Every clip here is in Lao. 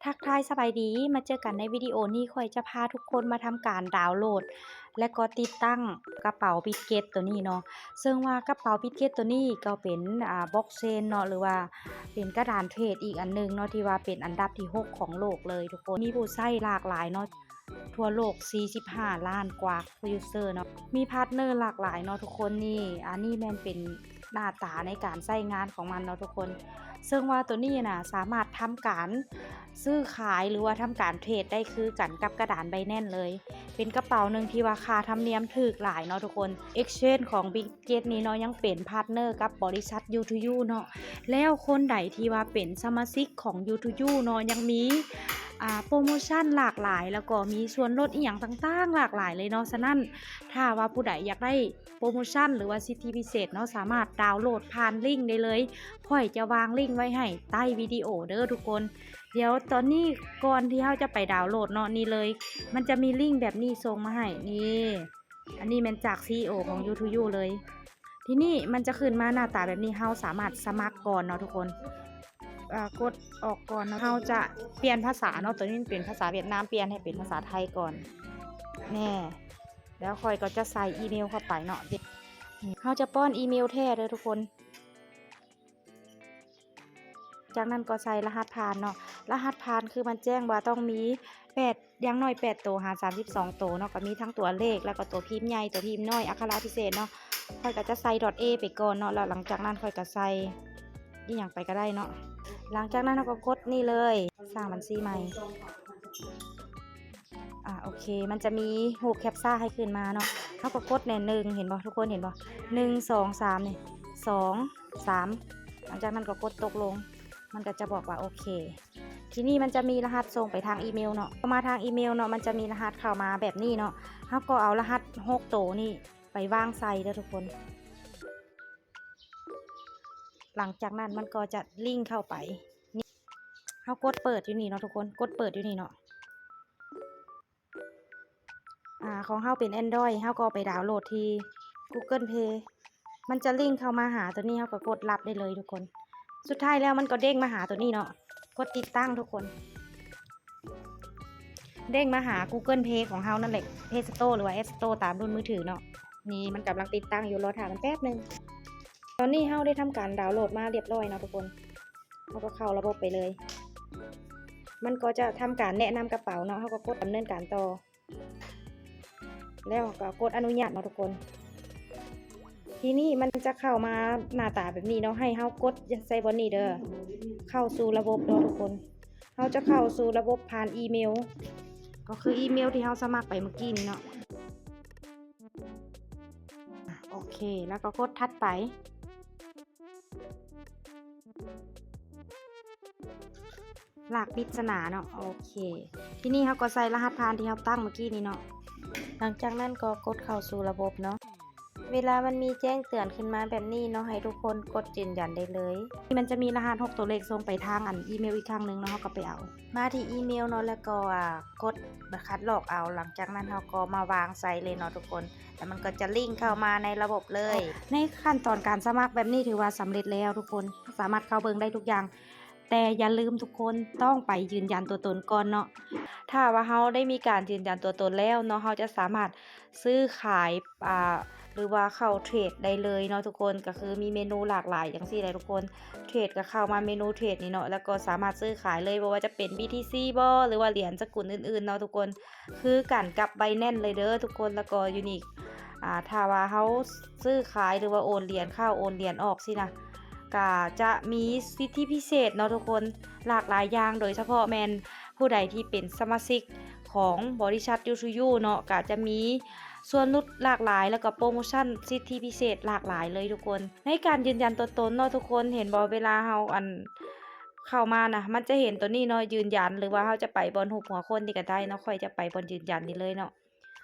ທັກທາຍສະບາຍດີ ມາເຈີກັນໃນວິດີໂອນີ້ ຂ້ອຍຈະພາທຸກຄົນມາທຳການດາວໂຫຼດ ແລະກໍຕິດຕັ້ງກະເປົາບິດເກັດໂຕນີ້ເນາະ. ເຊິ່ງວ່າກະເປົາບິດເກັດໂຕນີ້ກໍເປັນ ອ່າ ບລັອກເຊນເນາະ ຫຼືວ່າເປັນກະດານເທຣດອີກອັນໜຶ່ງເນາະ ທີ່ວ່າເປັນອັນດັບທີຫົກຂອງໂລກເລີຍທຸກຄົນ. ມີຜູ້ໃຊ້ຫຼາກຫຼາຍເນາະ ທົ່ວໂລກສີ່ສິບຫ້າລ້ານກວ່າຢູເຊີເນາະ ມີພາດເນີຫຼາກຫຼາຍເນາະທຸກຄົນ. ນີ້ ອັນນີ້ແມ່ນເປັນໜ້າຕາໃນການໃຊ້ງານຂອງມັນເນາະທຸກຄົນ. ເຊິ່ງວ່າໂຕນີ້ນະ ສາມາດທຳການຊື້ຂາຍ ຫຼືວ່າທຳການເທຣດໄດ້ຄືກັນກັບກະດານໄບແນນເລີຍ. ເປັນກະເປົາໜຶ່ງທີ່ວ່າຄ່າທຳນຽມຖືກຫຼາຍເນາະທຸກຄົນ. ເອັກເຊນຂອງບິດເກັດນີ້ເນາະ ຍັງເປັນພາດເນີກັບບໍລິສັດຢູທູຢູເນາະ. ແລ້ວຄົນໃດທີ່ວ່າເປັນສະມາຊິກຂອງຢູທູຢູເນາະ ຍັງມີ ອ່າ ໂປຣໂມຊັນຫຼາກຫຼາຍ ແລ້ວກໍມີສ່ວນລົດອີ່ຫຍັງຕ່າງໆຫຼາກຫຼາຍເລີຍເນາະ. ສະນັ້ນ ຖ້າວ່າຜູ້ໃດຢາກໄດ້ໂປຣໂມຊັນ ຫຼືວ່າສິດທິພິເສດເນາະ ສາມາດດາວໂຫຼດຜ່ານລິ້ງໄດ້ເລີຍ. ຂ້ອຍຈະວາງລິ້ງໄວ້ໃຫ້ໃຕ້ວິດີໂອເດີທຸກຄົນ. ດຽວຕອນນີ້ ກ່ອນທີ່ເຮົາຈະໄປດາວໂຫຼດເນາະ ນີ້ເລີຍ ມັນຈະມີລິ້ງແບບນີ້ສົ່ງມາໃຫ້ ນີ້ ອັນນີ້ແມ່ນຈາກຊີອີໂອຂອງຢູທູຢູເລີຍ. ທີນີ້ມັນຈະຂຶ້ນມາໜ້າຕາແບບນີ້ ເຮົາສາມາດສະໝັກກ່ອນເນາະທຸກຄົນ. ເອີ ກົດອອກກ່ອນເນາະ ເຮົາຈະປ່ຽນພາສາເນາະ ໂຕນີ້ເປັນພາສາຫວຽດນາມ ປ່ຽນໃຫ້ເປັນພາສາໄທກ່ອນ ແນ່ ແລ້ວຂ້ອຍກໍຈະໃສ່ອີເມວເຂົ້າໄປເນາະ. ເຮົາຈະປ້ອນອີເມວແທ້ເດີທຸກຄົນ. ຈາກນັ້ນກໍໃສ່ລະຫັດຜ່ານເນາະ ລະຫັດຜ່ານຄືມັນແຈ້ງວ່າຕ້ອງມີແປດ ຢ່າງໜ້ອຍແປດໂຕຫາສາມສິບສອງໂຕເນາະ ກໍມີທັງຕົວເລກ ແລ້ວກໍຕົວພິມໃຫຍ່ ຕົວພິມນ້ອຍ ອັກຂະລະພິເສດເນາະ. ຂ້ອຍກໍຈະໃສ່ດອດເອໄປກ່ອນເນາະ ແລ້ວຫຼັງຈາກນັ້ນຂ້ອຍກໍໃສ່ອີ່ຫຍັງໄປກໍໄດ້ເນາະ. ຫຼັງຈາກນັ້ນເຮົາກໍກົດນີ້ເລີຍ ສ້າງບັນຊີໃໝ່. ອ່າ ໂອເຄ ມັນຈະມີຮູບແຄັບຊາໃຫ້ຂຶ້ນມາເນາະ ເຮົາກໍກົດແນ່ ໜຶ່ງ ເຫັນບໍ່ທຸກຄົນ ເຫັນບໍ່ ໜຶ່ງ ສອງ ສາມ ນີ້ ສອງ ສາມ ຫຼັງຈາກນັ້ນກໍກົດຕົກລົງ ມັນກໍຈະບອກວ່າໂອເຄ. ທີນີ້ມັນຈະມີລະຫັດສົ່ງໄປທາງອີເມວເນາະ ເຂົ້າມາທາງອີເມວເນາະ ມັນຈະມີລະຫັດເຂົ້າມາແບບນີ້ເນາະ ເຮົາກໍເອົາລະຫັດຫົກໂຕນີ້ໄປວາງໃສ່ເດີທຸກຄົນ. ຫຼັງຈາກນັ້ນມັນກໍຈະລິ້ງເຂົ້າໄປ ນີ້ ເຮົາກົດເປີດຢູ່ນີ້ເນາະທຸກຄົນ ກົດເປີດຢູ່ນີ້ເນາະ. ອ່າ ຂອງເຮົາເປັນແອນດຣອຍ ເຮົາກໍເອົາໄປດາວໂຫຼດທີ່ກູເກີນເພ ມັນຈະລິ້ງເຂົ້າມາຫາໂຕນີ້ ເຮົາກໍກົດຮັບໄດ້ເລີຍທຸກຄົນ. ສຸດທ້າຍແລ້ວມັນກໍເດ້ງມາຫາໂຕນີ້ເນາະ ກົດຕິດຕັ້ງທຸກຄົນ ເດ້ງມາຫາກູເກີນເພຂອງເຮົານັ້ນແຫຼະ ເພສະໂຕ ຫຼືວ່າແອັບສະໂຕ ຕາມລຸ້ນມືຖືເນາະ. ນີ້ມັນກຳລັງຕິດຕັ້ງຢູ່ ລໍຖ້າມັນແປັບໜຶ່ງ. ຕອນນີ້ເຮົາໄດ້ທຳການດາວໂຫຼດມາລຽບຮ້ອຍເນາະທຸກຄົນ ເຮົາກໍເຂົ້າລະບົບໄປເລີຍ ມັນກໍຈະທຳການແນະນຳກະເປົາເນາະ ເຮົາກໍກົດດຳເນີນການຕໍ່ ແລ້ວກໍກົດອະນຸຍາດເນາະທຸກຄົນ. ທີນີ້ມັນຈະເຂົ້າມາໜ້າຕາແບບນີ້ເນາະ ໃຫ້ເຮົາກົດໃສ່ບ່ອນນີ້ເດີ ເຂົ້າສູ່ລະບົບເນາະທຸກຄົນ. ເຮົາຈະເຂົ້າສູ່ລະບົບຜ່ານອີເມວ ກໍຄືອີເມວທີ່ເຮົາສະໝັກໄປເມື່ອກີ້ນີ້ເນາະ. ໂອເຄ ແລ້ວກໍກົດຖັດໄປ. ລາກປິດສະໜາເນາະ ໂອເຄ. ທີນີ້ເຮົາກໍໃສ່ລະຫັດຜ່ານທີ່ເຮົາຕັ້ງເມື່ອກີ້ນີ້ເນາະ. ຫຼັງຈາກນັ້ນກໍກົດເຂົ້າສູ່ລະບົບເນາະ. ເວລາມັນມີແຈ້ງເຕືອນຂຶ້ນມາແບບນີ້ເນາະ ໃຫ້ທຸກຄົນກົດຢືນຢັນໄດ້ເລີຍ. ມັນຈະມີລະຫັດຫົກຕົວເລກສົ່ງໄປທາງອັນອີເມວອີກຄັ້ງໜຶ່ງເນາະ ເຮົາກໍໄປເອົາ. ມາທີ່ອີເມວເນາະ ແລ້ວກໍ ອ່າ ກົດຄັດລອກເອົາ. ຫຼັງຈາກນັ້ນເຮົາກໍມາວາງໃສ່ເລີຍເນາະທຸກຄົນ ແລ້ວມັນກໍຈະລິ້ງເຂົ້າມາໃນລະບົບເລີຍ. ໃນຂັ້ນຕອນການສະໝັກແບບນີ້ຖືວ່າສຳເລັດແລ້ວທຸກຄົນ ສາມາດເຂົ້າເບິ່ງໄດ້ທຸກຢ່າງ. ແຕ່ຢ່າລືມທຸກຄົນຕ້ອງໄປຢືນຢັນຕົວຕົນກ່ອນເນາະ. ຖ້າວ່າເຮົາໄດ້ມີການຢືນຢັນຕົວຕົນແລ້ວເນາະ ເຮົາຈະສາມາດຊື້ຂາຍ ອ່າ ຫຼືວ່າເຂົ້າເທຣດໄດ້ເລີຍເນາະທຸກຄົນ. ກໍຄືມີເມນູຫຼາກຫຼາຍຈັ່ງຊີ້ແຫຼະທຸກຄົນ. ເທຣດກໍເຂົ້າມາເມນູເທຣດນີ້ເນາະ ແລ້ວກໍສາມາດຊື້ຂາຍເລີຍ ບໍ່ວ່າຈະເປັນບີທີຊີບໍ ຫຼືວ່າຫຼຽນສະກຸນອື່ນໆເນາະທຸກຄົນ. ຄືກັນກັບໄບແນນເລີຍເດີທຸກຄົນ ແລ້ວກໍຢູນິກ ອ່າ ຖ້າວ່າເຮົາຊື້ຂາຍ ຫຼືວ່າໂອນຫຼຽນເຂົ້າໂອນຫຼຽນອອກຊີ້ນະ ກະຈະມີສິດທິພິເສດເນາະທຸກຄົນ ຫຼາກຫຼາຍຢ່າງ. ໂດຍສະເພາະແມ່ນຜູ້ໃດທີ່ເປັນສະມາຊິກຂອງບໍລິສັດຢູທູຢູເນາະ ກະຈະມີສ່ວນຫຼຸດຫຼາກຫຼາຍ ແລ້ວກໍໂປຣໂມຊັນສິດທິພິເສດຫຼາກຫຼາຍເລີຍທຸກຄົນ. ໃນການຢືນຢັນຕົວຕົນເນາະທຸກຄົນ ເຫັນບໍ່ ເວລາເຮົາ ອັນ ເຂົ້າມານະ ມັນຈະເຫັນໂຕນີ້ເນາະ ຢືນຢັນ ຫຼືວ່າເຮົາຈະໄປບ່ອນຮູບຫົວຄົນນີ້ກໍໄດ້ເນາະ. ຂ້ອຍຈະໄປບ່ອນຢືນຢັນນີ້ເລີຍເນາະ.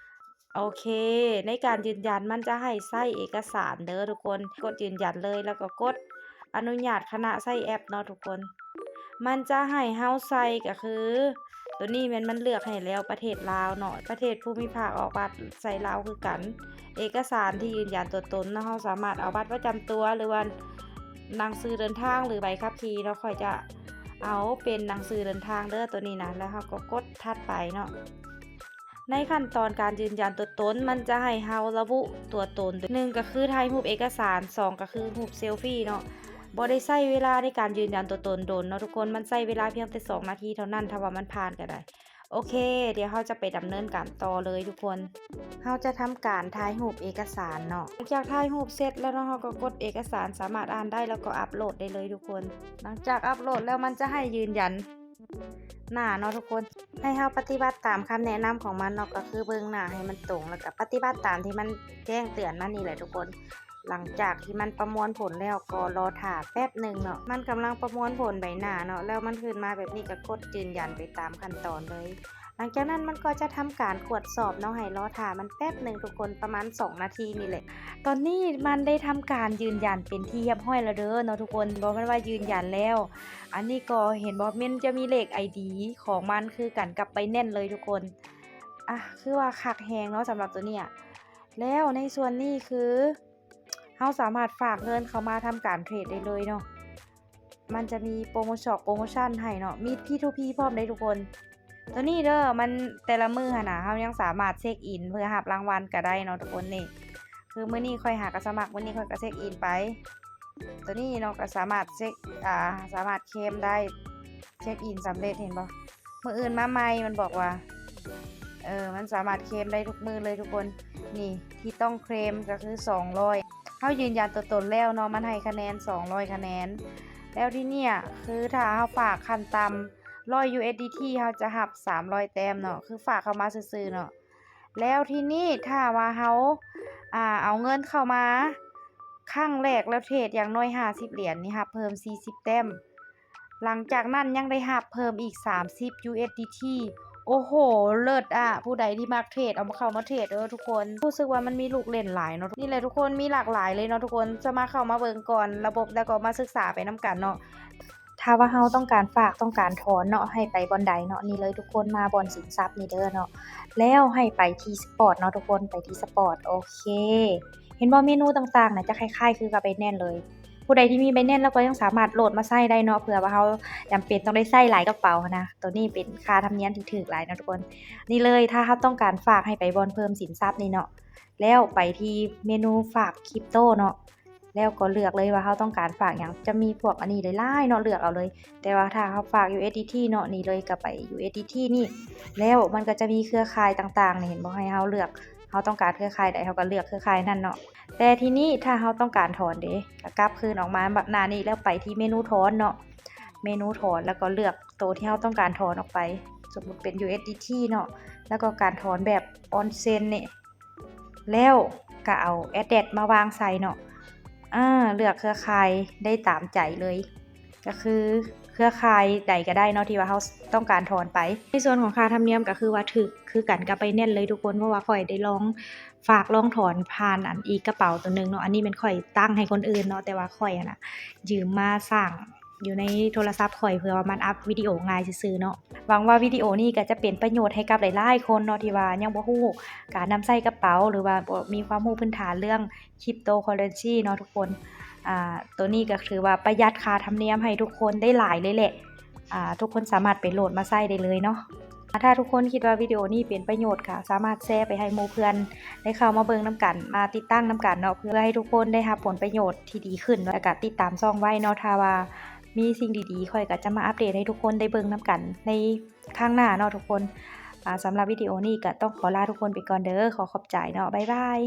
ໂອເຄ ໃນການຢືນຢັນມັນຈະໃຫ້ໃຊ້ເອກະສານເດີທຸກຄົນ. ກົດຢືນຢັນເລີຍ ແລ້ວກໍກົດອະນຸຍາດຄະນະໃຊ້ແອັບເນາະທຸກຄົນ. ມັນຈະໃຫ້ເຮົາໃສ່ ກໍຄື ໂຕນີ້ແມ່ນມັນເລືອກໃຫ້ແລ້ວ ປະເທດລາວເນາະ ປະເທດພູມິພາກອອກບັດໃສ່ລາວຄືກັນ. ເອກະສານທີ່ຢືນຢັນຕົວຕົນເນາະ ເຮົາສາມາດເອົາບັດປະຈຳຕົວ ຫຼືວ່າໜັງສືເດີນທາງ ຫຼືໃບຂັບຂີ່ເນາະ. ຂ້ອຍຈະ ເອົາເປັນໜັງສືເດີນທາງເດີ ໂຕນີ້ນະ ແລ້ວເຮົາກໍກົດຖັດໄປເນາະ. ໃນຂັ້ນຕອນການຢືນຢັນຕົວຕົນ ມັນຈະໃຫ້ເຮົາລະບຸຕົວຕົນ ໜຶ່ງກໍຄືຖ່າຍຮູບເອກະສານ ສອງກໍຄືຮູບເຊລຟີເນາະ. ບໍ່ໄດ້ໃຊ້ເວລາໃນການຢືນຢັນຕົວຕົນດົນເນາະທຸກຄົນ ມັນໃຊ້ເວລາພຽງແຕ່ສອງນາທີເທົ່ານັ້ນ ຖ້າວ່າມັນຜ່ານກໍໄດ້. ໂອເຄ ດຽວເຮົາຈະໄປດຳເນີນການຕໍ່ເລີຍທຸກຄົນ. ເຮົາຈະທຳການຖ່າຍຮູບເອກະສານເນາະ. ຫຼັງຈາກຖ່າຍຮູບເສັດແລ້ວເນາະ ເຮົາກໍກົດເອກະສານສາມາດອ່ານໄດ້ ແລ້ວກໍອັບໂຫຼດໄດ້ເລີຍທຸກຄົນ. ຫຼັງຈາກອັບໂຫຼດແລ້ວ ມັນຈະໃຫ້ຢືນຢັນໜ້າເນາະທຸກຄົນ. ໃຫ້ເຮົາປະຕິບັດຕາມຄຳແນະນຳຂອງມັນເນາະ ກໍຄືເບິ່ງໜ້າໃຫ້ມັນຕົງ ແລ້ວກໍປະຕິບັດຕາມທີ່ມັນແຈ້ງເຕືອນມານີ້ແຫຼະທຸກຄົນ. ຫຼັງຈາກທີ່ມັນປະມວນຜົນແລ້ວ ກໍລໍຖ້າແປັບໜຶ່ງເນາະ. ມັນກຳລັງປະມວນຜົນໃບໜ້າເນາະ ແລ້ວມັນຂຶ້ນມາແບບນີ້ ກໍກົດຢືນຢັນໄປຕາມຂັ້ນຕອນເລີຍ. ຫຼັງຈາກນັ້ນມັນກໍຈະທຳການກວດສອບເນາະ ໃຫ້ລໍຖ້າມັນແປັບໜຶ່ງທຸກຄົນ ປະມານສອງນາທີນີ້ແຫຼະ. ຕອນນີ້ມັນໄດ້ທຳການຢືນຢັນເປັນທີ່ຮຽບຮ້ອຍແລ້ວເດີເນາະທຸກຄົນ. ບໍ່ແມ່ນວ່າຢືນຢັນແລ້ວ ອັນນີ້ກໍເຫັນບໍ່ ມັນຈະມີເລກໄອດີຂອງມັນຄືກັນກັບໄບແນນເລີຍທຸກຄົນ. ອ່ະ ຄືວ່າຄັກແຮງເນາະສຳລັບໂຕເນີ້ຍ. ແລ້ວໃນສ່ວນນີ້ຄື ເຮົາສາມາດຝາກເງິນເຂົ້າມາທຳການເທຣດໄດ້ເລີຍເນາະ. ມັນຈະມີໂປຣໂມຊັນ ໂປຣໂມຊັນໃຫ້ເນາະ ມີພີທູພີພ້ອມເດ້ທຸກຄົນ. ໂຕນີ້ເດີ ມັນແຕ່ລະມື້ຫັ້ນນະ ເຮົາຍັງສາມາດເຊັກອິນເພື່ອຮັບລາງວັນກໍໄດ້ເນາະທຸກຄົນ. ນີ້ ຄືມື້ນີ້ຂ້ອຍຫາກໍສະໝັກ ມື້ນີ້ຂ້ອຍກໍເຊັກອິນໄປ. ໂຕນີ້ເນາະ ກໍສາມາດເຊັກ ອ່າ ສາມາດເຄມໄດ້ ເຊັກອິນສຳເລັດ ເຫັນບໍ່? ມື້ອື່ນມາໃໝ່ ມັນບອກວ່າ ເອີ ມັນສາມາດເຄມໄດ້ທຸກມື້ເລີຍທຸກຄົນ. ນີ້ທີ່ຕ້ອງເຄມກໍຄືສອງຮ້ອຍ ເຮົາຢືນຢັນຕົວຕົນແລ້ວເນາະ ມັນໃຫ້ຄະແນນສອງຮ້ອຍຄະແນນ. ແລ້ວທີ່ເນີ້ຍ ຄືຖ້າເຮົາຝາກຂັ້ນຕ່ຳຮ້ອຍ USDT ເຮົາຈະຮັບສາມຮ້ອຍແຕ້ມເນາະ ຄືຝາກເຂົ້າມາຊື່ໆເນາະ. ແລ້ວທີ່ນີ້ ຖ້າວ່າເຮົາ ອ່າ ເອົາເງິນເຂົ້າມາຄັ້ງແລກ ແລ້ວເທຣດຢ່າງໜ້ອຍຫ້າສິບຫຼຽນນີ້ ຮັບເພີ່ມສີ່ສິບແຕ້ມ. ຫຼັງຈາກນັ້ນຍັງໄດ້ຮັບເພີ່ມອີກສາມສິບ USDT. ໂອ້ໂຫ ເລີດອະ ຜູ້ໃດທີ່ມັກເທຣດ ເອົາມາ ເຂົ້າມາເທຣດເດີທຸກຄົນ. ຮູ້ສຶກວ່າມັນມີລູກຫຼິ້ນຫຼາຍເນາະ. ນີ້ແຫຼະທຸກຄົນ ມີຫຼາກຫຼາຍເລີຍເນາະທຸກຄົນ. ສາມາດເຂົ້າມາເບິ່ງກ່ອນລະບົບ ແລ້ວກໍມາສຶກສາໄປນຳກັນເນາະ. ຖ້າວ່າເຮົາຕ້ອງການຝາກ ຕ້ອງການຖອນເນາະ ໃຫ້ໄປບ່ອນໃດເນາະ? ນີ້ເລີຍທຸກຄົນ ມາບ່ອນສິນຊັບນີ້ເດີເນາະ ແລ້ວໃຫ້ໄປທີ່ສະປອດເນາະທຸກຄົນ ໄປທີ່ສະປອດ. ໂອເຄ ເຫັນບໍ່ ເມນູຕ່າງໆນະ ຈະຄ້າຍໆຄືກັບໄບແນນເລີຍ. ຜູ້ໃດທີ່ມີໄບແນນ ລາວກໍຍັງສາມາດໂຫຼດມາໃຊ້ໄດ້ເນາະ ເພື່ອວ່າເຮົາຈຳເປັນຕ້ອງໄດ້ໃຊ້ຫຼາຍກະເປົາຫັ້ນນະ. ໂຕນີ້ເປັນຄ່າທຳນຽມທີ່ຖືກຫຼາຍເນາະທຸກຄົນ. ນີ້ເລີຍ ຖ້າເຮົາຕ້ອງການຝາກໃຫ້ໄປບ່ອນເພີ່ມສິນຊັບນີ້ເນາະ ແລ້ວໄປທີ່ເມນູຝາກຄຣິບໂຕເນາະ ແລ້ວກໍເລືອກເລີຍວ່າເຮົາຕ້ອງການຝາກຫຍັງ. ຈະມີພວກອັນນີ້ຫຼາຍໆເນາະ ເລືອກເອົາເລີຍ. ແຕ່ວ່າຖ້າເຮົາຝາກ USDT ເນາະ ນີ້ເລີຍ ກໍໄປ USDT ນີ້ ແລ້ວມັນກໍຈະມີເຄືອຂ່າຍຕ່າງໆນີ້ ເຫັນບໍ່? ໃຫ້ເຮົາເລືອກ ເຮົາຕ້ອງການເຄືອຂ່າຍໃດ ເຮົາກໍເລືອກເຄືອຂ່າຍນັ້ນເນາະ. ແຕ່ທີນີ້ຖ້າເຮົາຕ້ອງການຖອນເດ ກໍກັບຄືນອອກມາໜ້ານີ້ ແລ້ວໄປທີ່ເມນູຖອນເນາະ ເມນູຖອນ ແລ້ວກໍເລືອກໂຕທີ່ເຮົາຕ້ອງການຖອນອອກໄປ. ສົມມຸດເປັນ USDT ເນາະ ແລ້ວກໍການຖອນແບບອອນເຊັນນີ້ ແລ້ວກໍເອົາ address ມາວາງໃສ່ເນາະ. ອາ ເລືອກເຄືອຂ່າຍໄດ້ຕາມໃຈເລີຍ ກໍຄືເຄືອຂ່າຍໃດກໍໄດ້ເນາະ ທີ່ວ່າເຮົາຕ້ອງການຖອນໄປ. ໃນສ່ວນຂອງຄ່າທຳນຽມກໍຄືວ່າຖືກຄືກັນກັບໄບແນນເລີຍທຸກຄົນ ເພາະວ່າຂ້ອຍໄດ້ລອງຝາກລອງຖອນຜ່ານອັນອີກກະເປົາໂຕໜຶ່ງເນາະ. ອັນນີ້ແມ່ນຂ້ອຍຕັ້ງໃຫ້ຄົນອື່ນເນາະ ແຕ່ວ່າຂ້ອຍຫັ້ນນະ ຢືມມາສ້າງຢູ່ໃນໂທລະສັບຂ້ອຍ ເພື່ອວ່າມັນອັບວິດີໂອງ່າຍຊື່ໆເນາະ. ຫວັງວ່າວິດີໂອນີ້ກໍຈະເປັນປະໂຫຍດໃຫ້ກັບຫຼາຍໆຄົນເນາະ ທີ່ວ່າຍັງບໍ່ຮູ້ການນຳໃຊ້ກະເປົາ ຫຼືວ່າບໍ່ມີຄວາມຮູ້ພື້ນຖານເລື່ອງ cryptocurrency ເນາະທຸກຄົນ. ອາ ໂຕນີ້ກໍຖືວ່າປະຢັດຄ່າທຳນຽມໃຫ້ທຸກຄົນໄດ້ຫຼາຍເລີຍແຫຼະ. ອາ ທຸກຄົນສາມາດໄປໂຫຼດມາໃຊ້ໄດ້ເລີຍເນາະ. ອາ ຖ້າທຸກຄົນຄິດວ່າວິດີໂອນີ້ເປັນປະໂຫຍດ ກໍສາມາດແຊໄປໃຫ້ໝູ່ເພື່ອນໄດ້ເຂົ້າມາເບິ່ງນຳກັນ ມາຕິດຕັ້ງນຳກັນເນາະ ເພື່ອໃຫ້ທຸກຄົນໄດ້ຮັບຜົນປະໂຫຍດທີ່ດີຂຶ້ນ ແລ້ວກໍຕິດຕາມຊ່ອງໄວ້ເນາະ. ຖ້າວ່າມີສິ່ງດີໆ ຂ້ອຍກໍຈະມາອັບເດດໃຫ້ທຸກຄົນໄດ້ເບິ່ງນຳກັນໃນຄັ້ງໜ້າເນາະທຸກຄົນ. ອາ ສຳລັບວິດີໂອນີ້ກໍຕ້ອງຂໍລາທຸກຄົນໄປກ່ອນເດີ. ຂໍຂອບໃຈເນາະ. ບາຍບາຍ.